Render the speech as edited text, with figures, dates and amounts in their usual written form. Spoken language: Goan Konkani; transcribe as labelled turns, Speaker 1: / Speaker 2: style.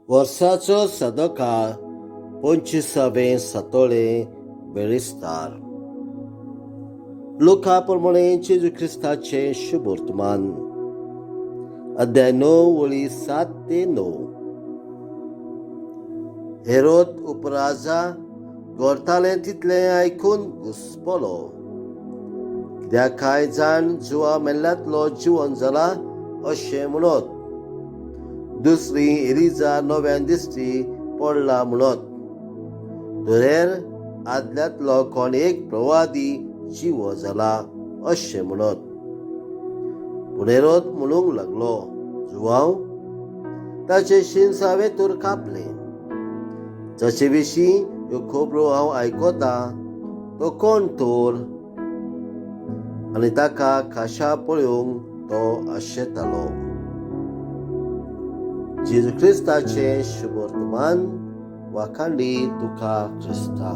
Speaker 1: वर्साचो सदोकाळ 25वें सातोळें बेळिस्तार. लुका प्रमाणे जेजू क्रिस्ताचें शुभवर्तमान, अध्याय 9, वळी 7 ते 9. हेरोद उपराजा घडतालें तितलें आयकून घुसपलो, कित्याक कांय जाण जुवांव मेल्ल्यांतलो जिवन जाला अशें म्हणत, दुसरी एलिजा नव्यान दिश्टी पडला म्हणत, तर हेर आदल्यांतलो कोण एक प्रवादी जिवो जाला अशें म्हणत. पूण हेरोद म्हणूंक लागलो, जुवांव, ताचें शींस हांवें तर कापलें. जाचे विशीं ह्यो खबरो हांव आयकतां तो कोण तर? आनी ताका खाशा पळोवंक तो आशेतालो. जेजू क्रिस्ताचें शुभवर्तमान. वाखाणणी तुका क्रिस्ता.